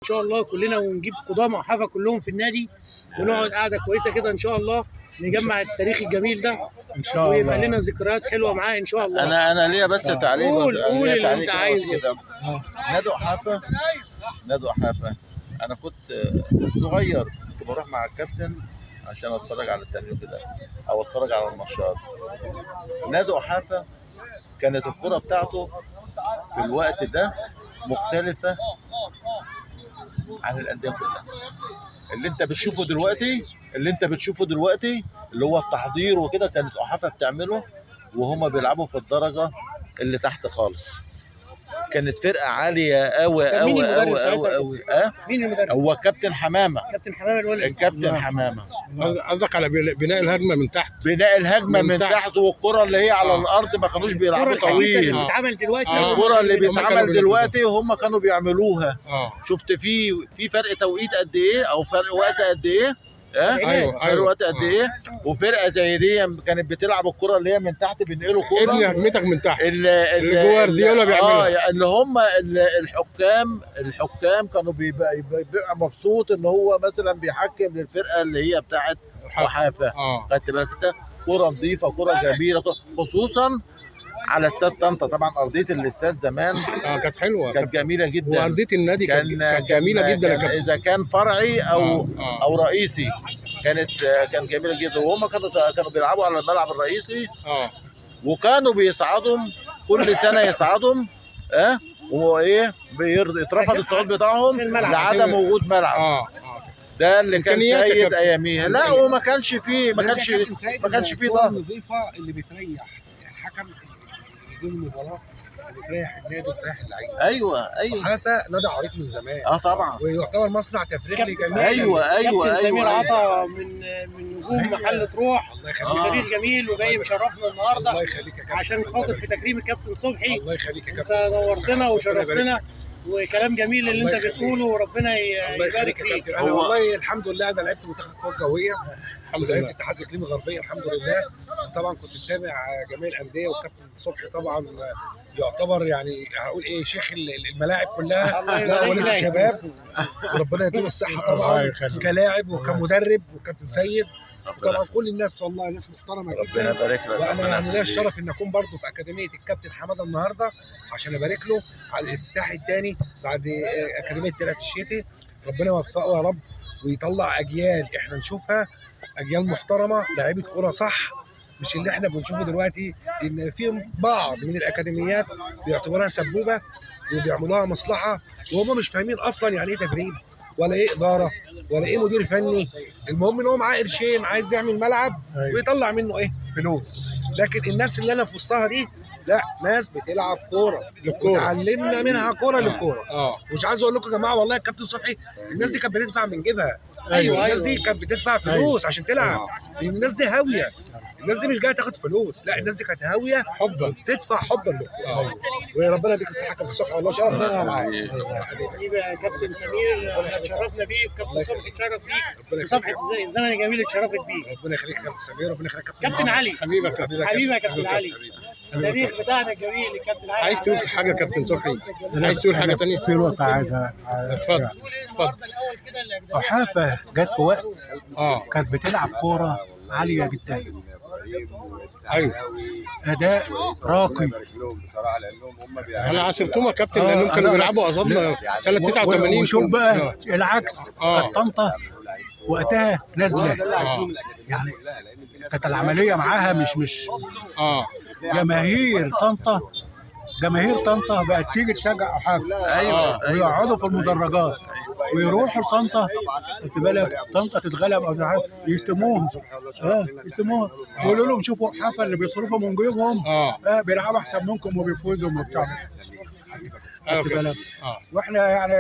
شاء الله كلنا، ونجيب قدامى وحافه كلهم في النادي، ونقعد قعدة كويسة كده ان شاء الله، نجمع التاريخ الجميل ده ان شاء ويبقى الله. لنا ذكريات حلوة معاه ان شاء الله. انا ليا بس تعليق. قول، أنا قول ليا اللي تعليق انت كده بس عايزه. كده. نادي قحافة، نادي قحافة، انا كنت صغير، كنت بروح مع الكابتن عشان اتفرج على التمرين كده او اتفرج على الماتشات. نادي قحافة كانت الكره بتاعته في الوقت ده مختلفة عن الاندية كلها. اللي انت بتشوفه دلوقتي، اللي انت بتشوفه دلوقتي اللي هو التحضير وكده، كانت قحافة بتعمله وهما بيلعبوا في الدرجة اللي تحت خالص. كانت فرقه عالية قوي كان مين قوي المدرب قوي ساعتها قوي يا قوي. اه مين المدرب؟ هو كابتن حمامه. كابتن حمامه الولد. الكابتن حمامه. قصدك على بناء الهجمة من تحت. بناء الهجمة من تحت، والكره اللي هي على الارض ما كانوش بيلعبوا الكره الحديثة اللي طويل. بتتعمل دلوقتي. الكره اللي هم كانوا بيتعمل بينفذوها. دلوقتي هم كانوا بيعملوها. شفت في فرق توقيت قد ايه، او فرق وقت قد ايه؟ ايوه فرق ايوه وقت قد ايه؟ وفرقه زي دي كانت بتلعب الكره اللي هي من تحت، بينقلوا كورة ابني هجمتك من تحت اللي اللي جوارديولا بيعملها. اللي هم الحكام كانوا بيبقى مبسوط ان هو مثلا بيحكم للفرقة اللي هي بتاعت وحافه. خدت بالك انت؟ كره نظيفة، كره جميلة، خصوصا على استاد طنطا. طبعا ارضية الاستاد زمان كانت حلوة، كانت جميلة جدا، وارضيه النادي كانت جميلة جدا يا كابتن. اذا كان فرعي او او رئيسي كانت جميلة جدا. وهم كانوا بيلعبوا على الملعب الرئيسي. وكانوا بيصعدوا كل سنة، يصعدوا وايه اترفض الصعود بتاعهم لعدم وجود ملعب. ده اللي كان سيد اياميها. لا وما كانش فيه، ما كانش فيه ضغط. النظيفة اللي بتريح الحكم اللي المباراة، اللي بتريح النادي وبتريح اللعيبة. ايوه ايوه. قحافة نادي عريق من زمان. طبعا، ويعتبر مصنع تفريغ لجميع. ايوه ايوه. كابتن سمير عطا من نجوم محل تروح. الله يخليك. تاريخ جميل وجاي مشرفنا النهارده. الله يخليك يا كابتن، عشان خاطر في تكريم الكابتن صبحي. الله يخليك يا كابتن، انت نورتنا وشرفتنا، وكلام جميل اللي انت بتقوله، وربنا يبارك فيك. انا والله الحمد لله انا لعبت منتخب كره جوية، الحمد لله، لعبت اتحاد اقليمي غربية الحمد لله. طبعا كنت متابع جميع الاندية، والكابتن صبحي طبعا يعتبر يعني هقول ايه، شيخ الملاعب كلها. لا هو لسه شباب، وربنا يديله الصحة طبعا كلاعب وكمدرب، وكابتن سيد طبعا كل الناس والله ناس محترمه جدا، ربنا يبارك لك. وانا يعني ليا الشرف ان اكون برضه في اكاديمية الكابتن حمادة النهارده عشان ابارك له على الافتتاح الثاني بعد اكاديمية ترعه الشتي. ربنا يوفقه يا رب ويطلع اجيال احنا نشوفها، اجيال محترمه، لعيبة كورة صح، مش اللي احنا بنشوفه دلوقتي، ان في بعض من الاكاديميات بيعتبروها سبوبه وبيعملوها مصلحة، وهم مش فاهمين اصلا يعني ايه تدريب، ولا ايه ادارة، ولا ايه مدير فني. المهم ان هو معاه قرشين عايز يعمل ملعب ويطلع منه ايه فلوس. لكن الناس اللي انا في وسطها دي لا، ناس بتلعب كورة، وتعلمنا منها كورة للكورة. مش عايز اقول لكم يا جماعة والله الكابتن صبحي الناس دي كانت بتدفع من جيبها. ايوه الناس دي كانت بتدفع فلوس عشان تلعب، لان الناس دي هاوية. الناس دي مش جاية تاخد فلوس، لا الناس دي كانت هاوية حبا، تدفع حبا للكورة. وربنا يديك الصحة كابتن صبحي، والله شرفنا معاك حبيبي يا كابتن سمير، احنا اتشرفنا بيك، كابتن صبحي اتشرف بيك، وصفحه الزمن الجميل اتشرفت بيك. ربنا يخليك يا كابتن سمير، ربنا يخليك كابتن علي. حبيبي يا كابتن، حبيبي يا كابتن علي، التاريخ بتاعنا الجميل الكابتن علي. عايز تقول حاجة كابتن صبحي؟ عايز تقول حاجة ثانية؟ في نقطة عايزه. اتفضل اتفضل. قحافة جت في وقت كانت بتلعب كورة عالية جدا. ايوه، اداء راقي. انا عاصرتهم يا كابتن، لانهم كانوا بيلعبوا قصادنا سنة 89. وشوف بقى العكس، كانت طنطا وقتها نازله، يعني كانت العملية معاها مش جماهير طنطا، جماهير طنطا بقت تيجي تشجع قحافة. ايوه، ويقعدوا في المدرجات ويروحوا لطنطا، خدت بالك، طنطا تتغلب او يشتموهم، يشتموهم، يقولوا لهم شوفوا قحافة اللي بيصرفوا من جيوبهم بيلعبوا احسن منكم وبيفوزوا وبتاع. خدت بالك؟ واحنا يعني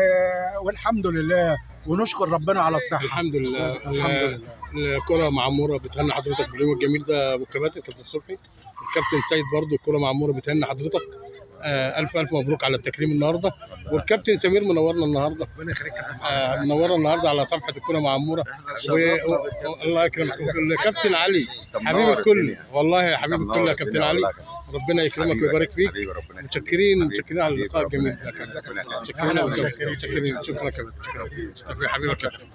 والحمد لله، ونشكر ربنا على الصحة الحمد لله. الحمد لله. الكره معموره بتهني حضرتك باليوم الجميل ده ابو الكباتن كابتن صبحي، الكابتن سيد برضو الكره معموره بتهني حضرتك. الف الف مبروك على التكريم النهارده. والكابتن سمير منورنا النهارده. ربنا يخليك يا كابتن. منورنا النهارده على صفحة الكورة مع عموره. الله يكرمك. الكابتن علي حبيب الكل، والله يا حبيب الكل يا كابتن علي، ربنا يكرمك ويبارك فيك. متشكرين متشكرين على اللقاء الجميل ده. متشكرين متشكرين، شكرا كابتن، شكرا حبيبي يا كابتن.